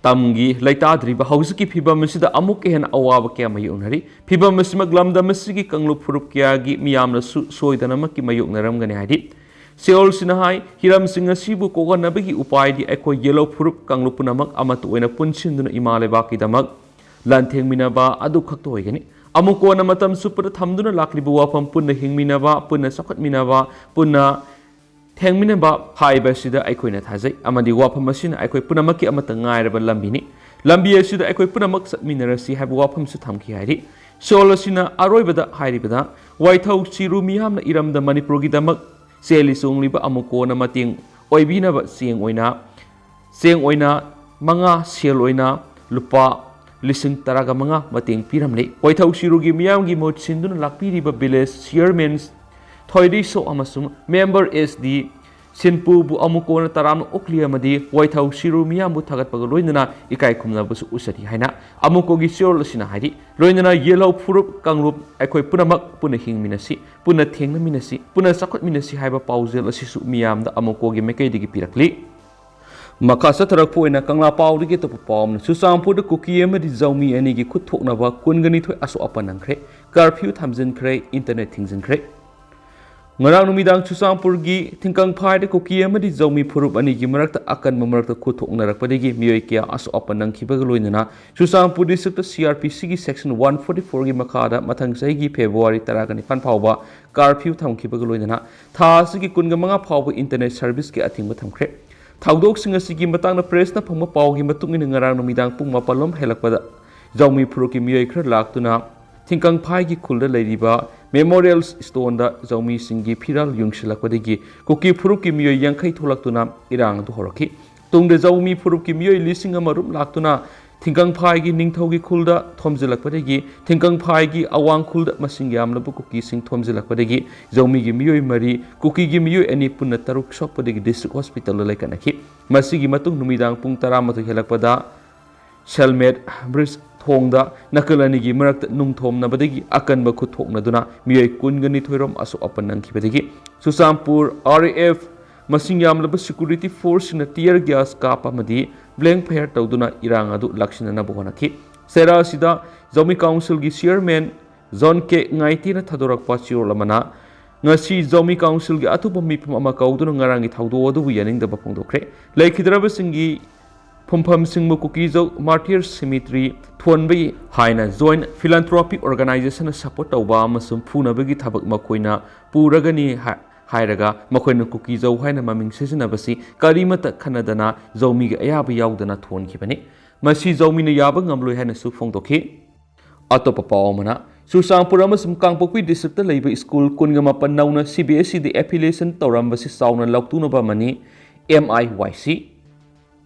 ꯇꯝꯒꯤ ꯂꯩꯇꯥꯗ꯭ꯔꯤꯕ ꯍꯧꯖꯤꯛꯀꯤ ꯐꯤꯕꯝ ꯑꯁꯤꯗ ꯑꯃꯨꯛꯀ ꯍꯦꯟꯅ ꯑꯋꯥꯕ ꯀꯌꯥ ꯃꯥꯌꯣꯛꯅꯔꯤ꯫ ꯐꯤꯕꯝ ꯑꯁꯤꯃꯛ ꯂꯝꯗꯝ ꯑꯁꯤꯒꯤ ꯀꯥꯡꯂꯨꯞ ꯐꯨꯔꯨꯞ ꯀꯌꯥꯒꯤ ꯃꯤꯌꯥꯝꯅꯁꯨ ꯁꯣꯏꯗꯅꯃꯛꯀꯤ ꯃꯥꯌꯣꯛꯅꯔꯝꯒꯅꯤ ꯍꯥꯏꯔꯤ꯫ ꯁꯤꯑꯣꯜꯁꯤꯅ ꯍꯥꯏ, ꯍꯤꯔꯝꯁꯤꯡ ꯑꯁꯤꯕꯨ ꯀꯣꯛꯍꯟꯅꯕꯒꯤ ꯎꯄꯥꯏꯗꯤ ꯑꯩꯈꯣꯏ ꯌꯦꯜꯍꯧ ꯐꯨꯔꯨꯞ ꯀꯥꯡꯂꯨꯞ ꯄꯨꯝꯅꯃꯛ ꯑꯃꯠꯇ ꯑꯣꯏꯅ ꯄꯨꯟꯁꯤꯟꯗꯨꯅ ꯏꯃꯥ ꯂꯩꯕꯥꯛꯀꯤꯗꯃꯛ ꯂꯥꯟꯊꯦꯡꯃꯤꯟꯅꯕ ꯑꯗꯨ ꯈꯛꯇ ꯑꯣꯏꯒꯅꯤ꯫ ꯑꯃꯨꯛ ꯀꯣꯟꯅ ꯃꯇꯝ ꯆꯨꯞꯄꯗ ꯊꯝꯗꯨꯅ ꯂꯥꯛꯂꯤꯕ ꯋꯥꯐꯝ ꯄꯨꯟꯅ ꯍꯤꯡꯃꯤꯟꯅꯕ, ꯄꯨꯟꯅ ꯆꯥꯎꯈꯠꯃꯤꯟꯅꯕ, ꯄꯨꯟꯅ ꯊꯦꯡꯃꯤꯟꯅꯕ ꯍꯥꯏꯕꯁꯤꯗ ꯑꯩꯈꯣꯏꯅ ꯊꯥꯖꯩ, ꯑꯃꯗꯤ ꯋꯥꯐꯝ ꯑꯁꯤꯅ ꯑꯩꯈꯣꯏ ꯄꯨꯝꯅꯃꯛꯀꯤ ꯑꯃꯠꯇ ꯉꯥꯏꯔꯕ ꯂꯝꯕꯤꯅꯤ꯫ ꯂꯝꯕꯤ ꯑꯁꯤꯗ ꯑꯩꯈꯣꯏ ꯄꯨꯝꯅꯃꯛ ꯆꯠꯃꯤꯟꯅꯔꯁꯤ ꯍꯥꯏꯕ ꯋꯥꯐꯝꯁꯨ ꯊꯝꯈꯤ ꯍꯥꯏꯔꯤ꯫ ꯁꯤꯑꯣꯜ ꯑꯁꯤꯅ ꯑꯔꯣꯏꯕꯗ ꯍꯥꯏꯔꯤꯕꯗ, ꯋꯥꯏꯊꯧ ꯆꯤꯔꯨ ꯃꯤꯌꯥꯝꯅ ꯏꯔꯝꯗꯝ ꯃꯅꯤꯄꯨꯔꯒꯤꯗꯃꯛ ꯆꯦꯜꯂꯤ ꯆꯣꯡꯂꯤꯕ ꯑꯃꯨꯛ ꯀꯣꯟꯅ ꯃꯇꯦꯡ ꯑꯣꯏꯕꯤꯅꯕ ꯆꯦꯡ ꯑꯣꯏꯅ, ꯆꯦꯡ ꯑꯣꯏꯅ ꯃꯉꯥ, ꯁꯦꯜ ꯑꯣꯏꯅ ꯂꯨꯄꯥ ꯂꯤꯁꯤꯡ ꯇꯔꯥꯒ ꯃꯉꯥ ꯃꯇꯦꯡ ꯄꯤꯔꯝꯂꯤ꯫ ꯋꯥꯏꯊꯧ ꯆꯤꯔꯨꯒꯤ ꯃꯤꯌꯥꯝꯒꯤ ꯃꯍꯨꯠ ꯁꯤꯟꯗꯨꯅ ꯂꯥꯛꯄꯤꯔꯤꯕ village chairman ꯊꯣꯏꯗꯤꯁꯣ ꯑꯃꯁꯨꯡ member S D ꯁꯤꯟꯄꯨꯕꯨ ꯑꯃꯨꯛ ꯀꯣꯟꯅ ꯇꯔꯥꯝꯅ ꯑꯣꯛꯂꯤ ꯑꯃꯗꯤ ꯋꯥꯏꯊꯧ ꯆꯤꯔꯨ ꯃꯤꯌꯥꯝꯕꯨ ꯊꯥꯒꯠꯄꯒ ꯂꯣꯏꯅꯅ ꯏꯀꯥꯏ ꯈꯨꯝꯅꯕꯁꯨ ꯎꯠꯆꯔꯤ ꯍꯥꯏꯅ ꯑꯃꯨꯛꯀꯣꯒꯤ ꯆꯤꯔꯣꯜ ꯑꯁꯤꯅ ꯍꯥꯏꯔꯤ꯫ ꯂꯣꯏꯅꯅ ꯌꯦꯜꯍꯧ ꯐꯨꯔꯨꯞ ꯀꯥꯡꯂꯨꯞ ꯑꯩꯈꯣꯏ ꯄꯨꯝꯅꯃꯛ ꯄꯨꯟꯅ ꯍꯤꯡꯃꯤꯟꯅꯁꯤ, ꯄꯨꯟꯅ ꯊꯦꯡꯅꯃꯤꯟꯅꯁꯤ, ꯄꯨꯟꯅ ꯆꯥꯎꯈꯠꯃꯤꯟꯅꯁꯤ ꯍꯥꯏꯕ ꯄꯥꯎꯖꯦꯜ ꯑꯁꯤꯁꯨ ꯃꯤꯌꯥꯝꯗ ꯑꯃꯨꯛꯀꯣꯒꯤ ꯃꯥꯏꯀꯩꯗꯒꯤ ꯄꯤꯔꯛꯂꯤ꯫ ꯃꯈꯥ ꯆꯠꯊꯔꯛꯄ ꯑꯣꯏꯅ ꯀꯪꯂꯥ ꯄꯥꯎꯗꯒꯤ ꯑꯇꯣꯞꯄ ꯄꯥꯎ ꯑꯃꯅ, ꯆꯨꯔꯆꯥꯟꯄꯨꯔꯗ ꯀꯨꯀꯤ ꯑꯃꯗꯤ ꯖꯧꯃꯤ ꯑꯅꯤꯒꯤ ꯈꯨꯠ ꯊꯣꯛꯅꯕ ꯀꯨꯟꯒ ꯅꯤꯊꯣꯏ ꯑꯁꯣꯛ ꯑꯄꯟ ꯅꯪꯈ꯭ꯔꯦ, curfew ꯊꯝꯖꯤꯟꯈ꯭ꯔꯦ, internet ꯊꯤꯡꯖꯤꯟꯈ꯭ꯔꯦ꯫ ꯉꯔꯥꯡ ꯅꯨꯃꯤꯗꯥꯡ ꯆꯨꯔꯆꯥꯟꯄꯨꯔꯒꯤ ꯊꯤꯡꯀꯪꯐꯥꯏꯗ ꯀꯨꯀꯤ ꯑꯃꯗꯤ ꯖꯧꯃꯤ ꯐꯨꯔꯨꯞ ꯑꯅꯤꯒꯤ ꯃꯔꯛꯇ ꯑꯀꯟꯕ ꯃꯔꯛꯇ ꯈꯨꯠ ꯊꯣꯛꯅꯔꯛꯄꯗꯒꯤ ꯃꯤꯑꯣꯏ ꯀꯌꯥ ꯑꯁꯣꯛ ꯑꯄꯟ ꯅꯪꯈꯤꯕꯒ ꯂꯣꯏꯅꯅ ꯆꯨꯔꯆꯥꯟꯄꯨꯔ district ꯇ C R P C ꯒꯤ section one forty four ꯒꯤ ꯃꯈꯥꯗ ꯃꯊꯪ ꯆꯍꯤꯒꯤ February ꯇꯔꯥꯒ ꯅꯤꯄꯥꯟ ꯐꯥꯎꯕ curfew ꯊꯝꯈꯤꯕꯒ ꯂꯣꯏꯅꯅ ꯊꯥ ꯑꯁꯤꯒꯤ ꯀꯨꯟꯒ ꯃꯉꯥ ꯐꯥꯎꯕ internet service ꯀꯤ ꯑꯊꯤꯡꯕ ꯊꯝꯈ꯭ꯔꯦ꯫ ꯊꯧꯗꯣꯛꯁꯤꯡ ꯑꯁꯤꯒꯤ ꯃꯇꯥꯡꯗ press ꯅ ꯐꯪꯕ ꯄꯥꯎꯒꯤ ꯃꯇꯨꯡ ꯏꯟꯅ ꯉꯔꯥꯡ ꯅꯨꯃꯤꯗꯥꯡ ꯄꯨꯡ ꯃꯥꯄꯜ ꯂꯣꯝ ꯍꯦꯜꯂꯛꯄꯗ ꯖꯧꯃꯤ ꯐꯨꯔꯨꯞꯀꯤ ꯃꯤꯑꯣꯏ ꯈꯔ ꯂꯥꯛꯇꯨꯅ ꯊꯤꯡꯀꯪꯐꯥꯏꯒꯤ ꯈꯨꯜꯗ ꯂꯩꯔꯤꯕ Memorial Stone ꯗ ꯖꯧꯃꯤꯁꯤꯡꯒꯤ ꯐꯤꯔꯥꯜ ꯌꯨꯡꯁꯤꯜꯂꯛꯄꯗꯒꯤ ꯀꯨꯀꯤ ꯐꯨꯔꯨꯞꯀꯤ ꯃꯤꯑꯣꯏ ꯌꯥꯡꯈꯩ ꯊꯣꯛꯂꯛꯇꯨꯅ ꯏꯔꯥꯡ ꯑꯗꯨ ꯍꯧꯔꯛꯈꯤ꯫ ꯇꯨꯡꯗ ꯖꯧꯃꯤ ꯐꯨꯔꯨꯞꯀꯤ ꯃꯤꯑꯣꯏ ꯂꯤꯁꯤꯡ ꯑꯃ ꯔꯣꯝ ꯂꯥꯛꯇꯨꯅ ꯊꯤꯡꯀꯪꯐꯥꯏꯒꯤ ꯅꯤꯡꯊꯧꯒꯤ ꯈꯨꯜꯗ ꯊꯣꯝꯖꯤꯜꯂꯛꯄꯗꯒꯤ, ꯊꯤꯡꯀꯪꯐꯥꯏꯒꯤ ꯑꯋꯥꯡ ꯈꯨꯜꯗ ꯃꯁꯤꯡ ꯌꯥꯝꯂꯕ ꯀꯨꯀꯤꯁꯤꯡ ꯊꯣꯝꯖꯤꯜꯂꯛꯄꯗꯒꯤ ꯖꯧꯃꯤꯒꯤ ꯃꯤꯑꯣꯏ ꯃꯔꯤ, ꯀꯨꯀꯤꯒꯤ ꯃꯤꯑꯣꯏ ꯑꯅꯤ ꯄꯨꯟꯅ ꯇꯔꯨꯛ ꯁꯣꯛꯄꯗꯒꯤ ꯗꯤꯁꯇ꯭ꯔꯤꯛ ꯍꯣꯁꯄꯤꯇꯥꯜꯗ ꯂꯩꯈꯠꯅꯈꯤ꯫ ꯃꯁꯤꯒꯤ ꯃꯇꯨꯡ ꯅꯨꯃꯤꯗꯥꯡ ꯄꯨꯡ ꯇꯔꯥꯃꯥꯊꯣꯏ ꯍꯦꯜꯂꯛꯄꯗ ꯁꯦꯜꯃꯦꯠ ꯕ꯭ꯔꯤꯖ ꯊꯣꯡꯗ ꯅꯥꯀꯜ ꯑꯅꯤꯒꯤ ꯃꯔꯛꯇ ꯅꯨꯡ ꯊꯣꯝꯅꯕꯗꯒꯤ ꯑꯀꯟꯕ ꯈꯨꯠ ꯊꯣꯛꯅꯗꯨꯅ ꯃꯤꯑꯣꯏ ꯀꯨꯟꯒ ꯅꯤꯊꯣꯏ ꯔꯣꯝ ꯑꯁꯣꯛ ꯑꯄꯟ ꯅꯪꯈꯤꯕꯗꯒꯤ ꯆꯨꯔꯆꯥꯟꯄꯨꯔ ꯑꯥꯔ ꯑꯦ ꯑꯦꯐ ꯃꯁꯤꯡ ꯌꯥꯝꯂꯕ ꯁꯦꯀ꯭ꯌꯨꯔꯤꯇꯤ ꯐꯣꯔꯁꯁꯤꯡꯅ ꯇꯤꯌꯔ ꯒ꯭ꯌꯥꯁ ꯀꯥꯞꯄ ꯑꯃꯗꯤ ꯕ꯭ꯂꯦꯡ ꯐꯌꯔ ꯇꯧꯗꯨꯅ ꯏꯔꯥꯡ ꯑꯗꯨ ꯂꯥꯛꯁꯤꯟꯅꯅꯕ ꯍꯣꯠꯅꯈꯤ꯫ ꯆꯩꯔꯥ ꯑꯁꯤꯗ ꯖꯧꯃꯤ ꯀꯥꯎꯟꯁꯤꯜꯒꯤ ꯆꯤꯌꯔꯃꯦꯟ ꯖꯣꯟ ꯀꯦ ꯉꯥꯏꯇꯤꯅ ꯊꯥꯗꯣꯔꯛꯄ ꯆꯦꯔꯣꯜ ꯑꯃꯅ ꯉꯁꯤ ꯖꯧꯃꯤ ꯀꯥꯎꯟꯁꯤꯜꯒꯤ ꯑꯊꯨꯕ ꯃꯤꯐꯝ ꯑꯃ ꯀꯧꯗꯨꯅ ꯉꯔꯥꯡꯒꯤ ꯊꯧꯗꯣꯛ ꯑꯗꯨꯕꯨ ꯌꯥꯅꯤꯡꯗꯕ ꯐꯣꯡꯗꯣꯛꯈ꯭ꯔꯦ꯫ ꯂꯩꯈꯤꯗ꯭ꯔꯕꯁꯤꯡꯒꯤ ꯐꯨꯝꯐꯝꯁꯤꯡꯕꯨ ꯀꯨꯀꯤꯖꯧ ꯃꯥꯔꯇꯤꯌꯔ ꯁꯤꯃꯤꯇ꯭ꯔꯤ ꯊꯣꯟꯕꯒꯤ ꯍꯥꯏꯅ ꯖꯣꯏꯟ ꯐꯤꯂꯥꯟꯊ꯭ꯔꯣꯄꯤ ꯑꯣꯔꯒꯅꯥꯏꯖꯦꯁꯟꯅ ꯁꯄꯣꯔꯠ ꯇꯧꯕ ꯑꯃꯁꯨꯡ ꯐꯨꯅꯕꯒꯤ ꯊꯕꯛ ꯃꯈꯣꯏꯅ ꯄꯨꯔꯒꯅꯤ ꯍꯥꯏ-, ꯍꯥꯏꯔꯒ ꯃꯈꯣꯏꯅ ꯀꯨꯀꯤꯖꯧ ꯍꯥꯏꯅ ꯃꯃꯤꯡ ꯁꯤꯖꯤꯟꯅꯕꯁꯤ ꯀꯔꯤꯃꯠꯇ ꯈꯟꯅꯗꯅ ꯖꯧꯃꯤꯒꯤ ꯑꯌꯥꯕ ꯌꯥꯎꯗꯅ ꯊꯣꯟꯈꯤꯕꯅꯤ꯫ ꯃꯁꯤ ꯖꯧꯃꯤꯅ ꯌꯥꯕ ꯉꯝꯂꯣꯏ ꯍꯥꯏꯅꯁꯨ ꯐꯣꯡꯗꯣꯛꯈꯤ꯫ ꯑꯇꯣꯞꯄ ꯄꯥꯎ ꯑꯃꯅ, ꯆꯨꯔꯆꯥꯟꯄꯨꯔ ꯑꯃꯁꯨꯡ ꯀꯥꯡꯄꯣꯛꯄꯤ ꯗꯤꯁꯇ꯭ꯔꯤꯛꯇ ꯂꯩꯕ ꯁ꯭ꯀꯨꯜ ꯀꯨꯟꯒ ꯃꯥꯄꯟ ꯅꯧꯅ ꯁꯤ ꯕꯤ ꯑꯦꯁ ꯏꯗ ꯑꯦꯐꯤꯂꯤꯌꯦꯁꯟ ꯇꯧꯔꯝꯕꯁꯤ ꯆꯥꯎꯅ ꯂꯥꯎꯊꯣꯛꯅꯕ ꯑꯃꯅꯤ, ꯑꯦꯝ ꯑꯥꯏ ꯋꯥꯏ ꯁꯤ꯫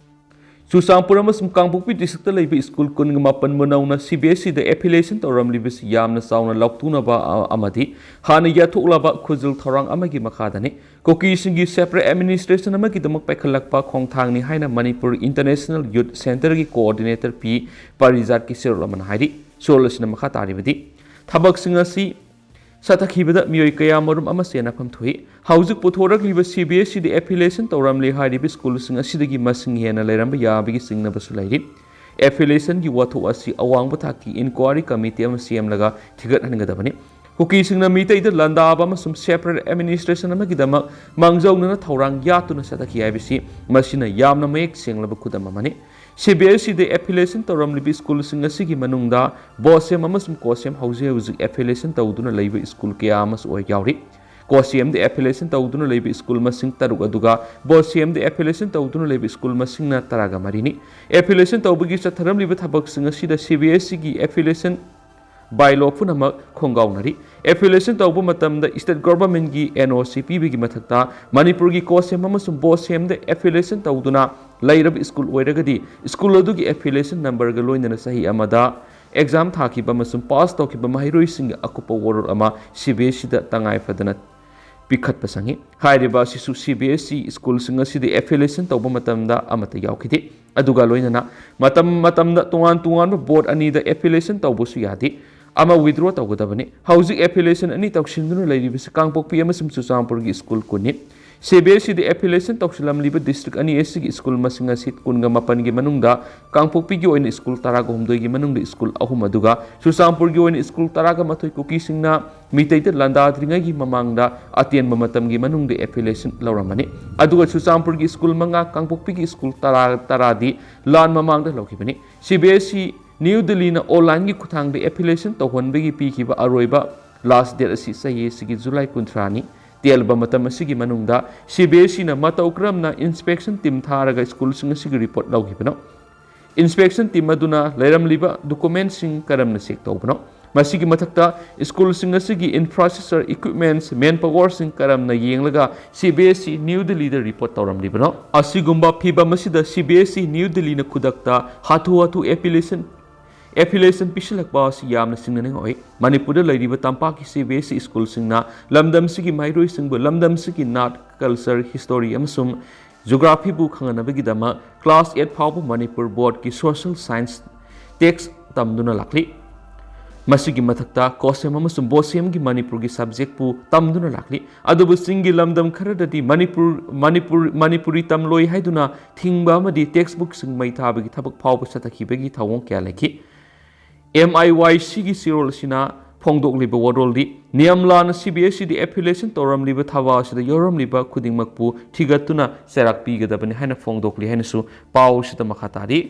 ꯆꯨꯔꯆꯥꯟꯄꯨꯔ ꯑꯃꯁꯨꯡ ꯀꯥꯡꯄꯣꯛꯄꯤ ꯗꯤꯁꯇ꯭ꯔꯤꯛꯇ ꯂꯩꯕ ꯁ꯭ꯀꯨꯜ ꯀꯨꯟꯒ ꯃꯥꯄꯟꯕꯨ ꯅꯧꯅ ꯁꯤ ꯕꯤ ꯑꯦꯁ ꯏꯗ ꯑꯦꯐꯤꯂꯤꯌꯦꯁꯟ ꯇꯧꯔꯝꯂꯤꯕꯁꯤ ꯌꯥꯝꯅ ꯆꯥꯎꯅ ꯂꯥꯎꯊꯣꯛꯅꯕ ꯑ-, ꯑꯃꯗꯤ ꯍꯥꯟꯅ ꯌꯥꯊꯣꯛꯂꯕ ꯈꯨꯖꯤꯜ ꯊꯧꯔꯥꯡ ꯑꯃꯒꯤ ꯃꯈꯥꯗꯅꯤ꯫ ꯀꯨꯀꯤꯁꯤꯡꯒꯤ ꯁꯦꯄꯔꯦꯠ ꯑꯦꯗꯃꯤꯅꯤꯁꯇ꯭ꯔꯦꯁꯟ ꯑꯃꯒꯤꯗꯃꯛ ꯄꯥꯏꯈꯠꯂꯛꯄ ꯈꯣꯡꯊꯥꯡꯅꯤ ꯍꯥꯏꯅ ꯃꯅꯤꯄꯨꯔ ꯏꯟꯇꯔꯅꯦꯁꯅꯦꯜ ꯌꯨꯠ ꯁꯦꯟꯇꯔꯒꯤ ꯀꯣꯑꯣꯔꯗꯤꯅꯦꯇꯔ ꯄꯤ ꯄꯥꯔꯤꯖꯥꯠꯀꯤ ꯆꯦꯔꯣꯜ ꯑꯃꯅ ꯍꯥꯏꯔꯤ꯫ ꯆꯦꯔꯣꯜ ꯑꯁꯤꯅ ꯃꯈꯥ ꯇꯥꯔꯤꯕꯗꯤ, ꯊꯕꯛꯁꯤꯡ ꯑꯁꯤ ꯆꯠꯊꯈꯤꯕꯗ ꯃꯤꯑꯣꯏ ꯀꯌꯥꯃꯔꯨꯝ ꯑꯃ ꯆꯦꯟꯅꯐꯝ ꯊꯣꯛꯏ꯫ ꯍꯧꯖꯤꯛ ꯄꯨꯊꯣꯔꯛꯂꯤꯕ ꯁꯤ ꯕꯤ ꯑꯦꯁ ꯏꯗ ꯑꯦꯐꯤꯂꯤꯌꯦꯁꯟ ꯇꯧꯔꯝꯂꯤ ꯍꯥꯏꯔꯤꯕ ꯁ꯭ꯀꯨꯜꯁꯤꯡ ꯑꯁꯤꯗꯒꯤ ꯃꯁꯤꯡ ꯍꯦꯟꯅ ꯂꯩꯔꯝꯕ ꯌꯥꯕꯒꯤ ꯆꯤꯡꯅꯕꯁꯨ ꯂꯩꯔꯤ꯫ ꯑꯦꯐꯤꯂꯤꯌꯦꯁꯟꯒꯤ ꯋꯥꯊꯣꯛ ꯑꯁꯤ ꯑꯋꯥꯡꯕ ꯊꯥꯛꯀꯤ ꯏꯟꯀ꯭ꯋꯥꯔꯤ ꯀꯃꯤꯇꯤ ꯑꯃ ꯁꯦꯝꯂꯒ ꯊꯤꯒꯠꯍꯟꯒꯗꯕꯅꯤ꯫ ꯀꯨꯀꯤꯁꯤꯡꯅ ꯃꯤꯇꯩꯗ ꯂꯥꯟꯗꯥꯕ ꯑꯃꯁꯨꯡ ꯁꯦꯄꯔꯦꯠ ꯑꯦꯗꯃꯤꯅꯤꯁꯇ꯭ꯔꯦꯁꯟ ꯑꯃꯒꯤꯗꯃꯛ ꯃꯥꯡꯖꯧꯅꯅ ꯊꯧꯔꯥꯡ ꯌꯥꯠꯇꯨꯅ ꯆꯠꯊꯈꯤ ꯍꯥꯏꯕꯁꯤ ꯃꯁꯤꯅ ꯌꯥꯝꯅ ꯃꯌꯦꯛ ꯁꯦꯡꯂꯕ ꯈꯨꯗꯝ ꯑꯃꯅꯤ꯫ ꯁꯤ ꯕꯤ ꯑꯦꯁ ꯏꯗ ꯑꯦꯐꯤꯂꯤꯌꯦꯁꯟ ꯇꯧꯔꯝꯂꯤꯕ ꯁ꯭ꯀꯨꯜꯁꯤꯡ ꯑꯁꯤꯒꯤ ꯃꯅꯨꯡꯗ ꯕꯣꯁꯦꯝ ꯑꯃꯁꯨꯡ ꯀꯣꯁꯦꯝ ꯍꯧꯖꯤꯛ ꯍꯧꯖꯤꯛ ꯑꯦꯐꯤꯂꯤꯌꯦꯁꯟ ꯇꯧꯗꯨꯅ ꯂꯩꯕ ꯁ꯭ꯀꯨꯜ ꯀꯌꯥ ꯑꯃꯁꯨ ꯑꯣꯏ ꯌꯥꯎꯔꯤ꯫ ꯀꯣꯁꯦꯝꯗ ꯑꯦꯐꯤꯂꯤꯌꯦꯁꯟ ꯇꯧꯗꯨꯅ ꯂꯩꯕ ꯁ꯭ꯀꯨꯜ ꯃꯁꯤꯡ ꯇꯔꯨꯛ ꯑꯗꯨꯒ ꯕꯣꯁꯦꯝꯗ ꯑꯦꯐꯤꯂꯤꯌꯦꯁꯟ ꯇꯧꯗꯨꯅ ꯂꯩꯕ ꯁ꯭ꯀꯨꯜ ꯃꯁꯤꯡꯅ ꯇꯔꯥꯒ ꯃꯔꯤꯅꯤ꯫ ꯑꯦꯐꯤꯂꯤꯌꯦꯁꯟ ꯇꯧꯕꯒꯤ ꯆꯠꯊꯔꯝꯂꯤꯕ ꯊꯕꯛꯁꯤꯡ ꯑꯁꯤꯗ ꯁꯤ ꯕꯤ ꯑꯦꯁ ꯏꯒꯤ ꯑꯦꯐꯤꯂꯤꯌꯦꯁꯟ Bylaw ꯄꯨꯝꯅꯃꯛ ꯈꯣꯡꯒꯥꯎꯅꯔꯤ꯫ Affiliation ꯇꯧꯕ ꯃꯇꯝꯗ state government ꯀꯤ N O C ꯄꯤꯕꯒꯤ ꯃꯊꯛꯇ ꯃꯅꯤꯄꯨꯔꯒꯤ COHSEM ꯑꯃꯁꯨꯡ BOSEM ꯗ affiliation ꯇꯧꯗꯨꯅ ꯂꯩꯔꯕ school ꯑꯣꯏꯔꯒꯗꯤ school ꯑꯗꯨꯒꯤ affiliation number ꯒ ꯂꯣꯏꯅꯅ ꯆꯍꯤ ꯑꯃꯗ exam ꯊꯥꯈꯤꯕ ꯑꯃꯁꯨꯡ pass ꯇꯧꯈꯤꯕ ꯃꯍꯩꯔꯣꯏꯁꯤꯡꯒꯤ ꯑꯀꯨꯞꯄ ꯋꯥꯔꯣꯜ ꯑꯃ C B S E ꯗ ꯇꯉꯥꯏ ꯐꯗꯅ ꯄꯤꯈꯠꯄ ꯆꯪꯏ꯫ ꯍꯥꯏꯔꯤꯕ ꯑꯁꯤꯁꯨ C B S E school ꯁꯤꯡ ꯑꯁꯤꯗꯤ affiliation ꯇꯧꯕ ꯃꯇꯝꯗ ꯑꯃꯠꯇ ꯌꯥꯎꯈꯤꯗꯦ꯫ ꯑꯗꯨꯒ ꯂꯣꯏꯅꯅ ꯃꯇꯝ ꯃꯇꯝꯗ ꯇꯣꯉꯥꯟ ꯇꯣꯉꯥꯟꯕ board ꯑꯅꯤꯗ affiliation ꯇꯧꯕꯁꯨ ꯌꯥꯗꯦ꯫ ꯑꯃ withdraw ꯇꯧꯒꯗꯕꯅꯤ꯫ ꯍꯧꯖꯤꯛ affiliation ꯑꯅꯤ ꯇꯧꯁꯤꯟꯗꯨꯅ ꯂꯩꯔꯤꯕꯁꯤ ꯀꯥꯡꯄꯣꯛꯄꯤ ꯑꯃꯁꯨꯡ ꯆꯨꯔꯆꯥꯟꯄꯨꯔꯒꯤ school ꯀꯨꯟꯅꯤ꯫ C B S E ꯗ affiliation ꯇꯧꯁꯤꯜꯂꯝꯂꯤꯕ district ꯑꯅꯤ ꯑꯁꯤꯒꯤ school ꯃꯁꯤꯡ ꯑꯁꯤ ꯀꯨꯟꯒ ꯃꯥꯄꯟꯒꯤ ꯃꯅꯨꯡꯗ ꯀꯥꯡꯄꯣꯛꯄꯤꯒꯤ ꯑꯣꯏꯅ school ꯇꯔꯥꯒ ꯍꯨꯝꯗꯣꯏꯒꯤ ꯃꯅꯨꯡꯗ school ꯑꯍꯨꯝ, ꯑꯗꯨꯒ ꯆꯨꯔꯆꯥꯟꯄꯨꯔꯒꯤ ꯑꯣꯏꯅ school ꯇꯔꯥꯒ ꯃꯥꯊꯣꯏ ꯀꯨꯀꯤꯁꯤꯡꯅ ꯃꯤꯇꯩꯗ ꯂꯥꯟꯗꯥꯗ꯭ꯔꯤꯉꯩꯒꯤ ꯃꯃꯥꯡꯗ ꯑꯇꯦꯟꯕ ꯃꯇꯝꯒꯤ ꯃꯅꯨꯡꯗ affiliation ꯂꯧꯔꯝꯕꯅꯤ꯫ ꯑꯗꯨꯒ ꯆꯨꯔꯆꯥꯟꯄꯨꯔꯒꯤ school ꯃꯉꯥ, ꯀꯥꯡꯄꯣꯛꯄꯤꯒꯤ school ꯇꯔꯥ, ꯇꯔꯥꯗꯤ ꯂꯥꯟ ꯃꯃꯥꯡꯗ ꯂꯧꯈꯤꯕꯅꯤ꯫ C B S E New Delhi ꯅ online ꯒꯤ ꯈꯨꯠꯊꯥꯡꯗ affiliation ꯇꯧꯍꯟꯕꯒꯤ ꯄꯤꯈꯤꯕ ꯑꯔꯣꯏꯕ last date ꯑꯁꯤ ꯆꯍꯤ ꯑꯁꯤꯒꯤ July ꯀꯨꯟꯊ꯭ꯔꯥꯅꯤ꯫ ꯇꯦꯜꯂꯕ ꯃꯇꯝ ꯑꯁꯤꯒꯤ ꯃꯅꯨꯡꯗ C B S E ꯅ ꯃꯇꯧ ꯀꯔꯝꯅ inspection team ꯊꯥꯔꯒ school ꯁꯤꯡ ꯑꯁꯤꯒꯤ report ꯂꯧꯈꯤꯕꯅꯣ? Inspection team ꯑꯗꯨꯅ ꯂꯩꯔꯝꯂꯤꯕ document ꯁꯤꯡ ꯀꯔꯝꯅ check ꯇꯧꯕꯅꯣ? ꯃꯁꯤꯒꯤ ꯃꯊꯛꯇ school ꯁꯤꯡ ꯑꯁꯤꯒꯤ infrastructure, equipments, manpower ꯁꯤꯡ ꯀꯔꯝꯅ ꯌꯦꯡꯂꯒ C B S E New Delhi ꯗ report ꯇꯧꯔꯝꯂꯤꯕꯅꯣ? ꯑꯁꯤꯒꯨꯝꯕ ꯐꯤꯚꯝ ꯑꯁꯤꯗ C B S E New Delhi ꯅ ꯈꯨꯗꯛꯇ ꯍꯥꯊꯨ ꯍꯥꯊꯨ affiliation, affiliation ꯄꯤꯁꯤꯜꯂꯛꯄ ꯑꯁꯤ ꯌꯥꯝꯅ ꯆꯤꯡꯅꯅꯤꯡꯉꯥꯏ ꯑꯣꯏ꯫ ꯃꯅꯤꯄꯨꯔꯗ ꯂꯩꯔꯤꯕ ꯇꯝꯄꯥꯛꯀꯤ C B S E school ꯁꯤꯡꯅ ꯂꯝꯗꯝꯁꯤꯒꯤ ꯃꯍꯩꯔꯣꯏꯁꯤꯡꯕꯨ ꯂꯝꯗꯝꯁꯤꯒꯤ ꯅꯥꯠ, culture, history ꯑꯃꯁꯨꯡ geography ꯕꯨ ꯈꯪꯍꯟꯅꯕꯒꯤꯗꯃꯛ class eight ꯐꯥꯎꯕ ꯃꯅꯤꯄꯨꯔ board ꯀꯤ social science text ꯇꯝꯗꯨꯅ ꯂꯥꯛꯂꯤ꯫ ꯃꯁꯤꯒꯤ ꯃꯊꯛꯇ COHSEM ꯑꯃꯁꯨꯡ BOSEM ꯒꯤ ꯃꯅꯤꯄꯨꯔꯒꯤ subject ꯄꯨ ꯇꯝꯗꯨꯅ ꯂꯥꯛꯂꯤ꯫ ꯑꯗꯨꯕꯨ ꯆꯤꯡꯒꯤ ꯂꯝꯗꯝ ꯈꯔꯗꯗꯤ ꯃꯅꯤꯄꯨꯔ, ꯃꯅꯤꯄꯨꯔ, ꯃꯅꯤꯄꯨꯔꯤ ꯇꯝꯂꯣꯏ ꯍꯥꯏꯗꯨꯅ ꯊꯤꯡꯕ ꯑꯃꯗꯤ text book ꯁꯤꯡ ꯃꯩ ꯊꯥꯕꯒꯤ ꯊꯕꯛ ꯐꯥꯎꯕ ꯆꯠꯊꯈꯤꯕꯒꯤ ꯊꯧꯑꯣꯡ ꯀꯌꯥ ꯂꯩꯈꯤ꯫ M I Y C ꯒꯤ ꯆꯦꯔꯣꯜ ꯑꯁꯤꯅ ꯐꯣꯡꯗꯣꯛꯂꯤꯕ ꯋꯥꯔꯣꯜꯗꯤ ꯅꯤꯌꯝ ꯂꯥꯟꯅ C B S E ꯗ affiliation ꯇꯧꯔꯝꯂꯤꯕ ꯊꯧꯑꯣꯡ ꯑꯁꯤꯗ ꯌꯥꯎꯔꯝꯂꯤꯕ ꯈꯨꯗꯤꯡꯃꯛꯄꯨ ꯊꯤꯒꯠꯇꯨꯅ ꯆꯩꯔꯥꯛ ꯄꯤꯒꯗꯕꯅꯤ ꯍꯥꯏꯅ ꯐꯣꯡꯗꯣꯛꯂꯤ ꯍꯥꯏꯅꯁꯨ ꯄꯥꯎ ꯑꯁꯤꯗ ꯃꯈꯥ ꯇꯥꯔꯤ꯫